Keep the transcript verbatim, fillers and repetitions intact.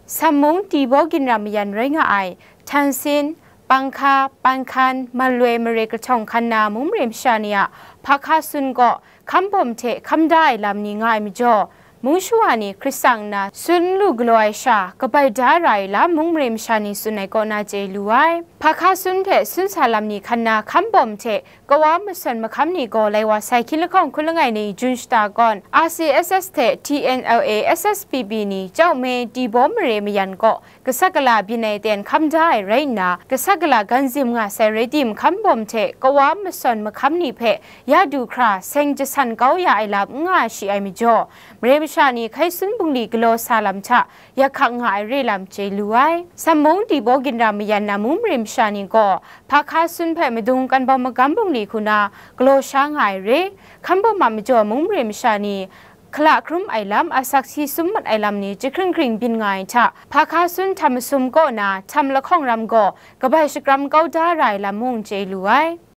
Sammung Tibaw Ginram mayan rai nga ai, Htansin, Pangkha, Panhkan, Manloi mare kahtawng hkan na mung mare masha ni a hpa hka sun gaw hkam bawm hte hkam da ai lam ni nga ai majaw, mung shawa ni hkrit tsang nna sun n lu galaw ai sha, kabai da ra ai lam mung mare masha ni tsun ai kaw na chye lu ai. Hpa hka sun hpe sun sa lam ni hkan na hkam bawm hte kawa masawn mahkam ni gaw lai wa sai hkyin lahkawng hkun langai ni Jun shata kawn R C S S hte T N L A S S P P ni Chyaw Me Tibaw mare mayan kaw kasak kala byin ai ten hkam da ai rai nna, kasak kala gan zim nga sai rai tim, hkam bawm hte kawa masawn mahkam ni hpe ya du hkra seng jasan kau ya ai lam n nga shi ai majaw, mare masha ni hkai sun bungli galaw sa lam hta yak hkak nga ai re lam chye lu ai. Sammung Tibaw Ginram mayan na mung mare masha ni gaw hpa hka sun hpe madung kan bawm magam bungli hku na galaw sha nga ai re, hkam bawm a majaw mung mare masha ni hkala hkrum ai lam, asak si sum mat ai lam ni jahkring hkring byin nga ai hta, hpa hka sun htam masum kaw na htam lahkawng ram gaw kabai shakram kau da ra ai lam mung chye lu ai.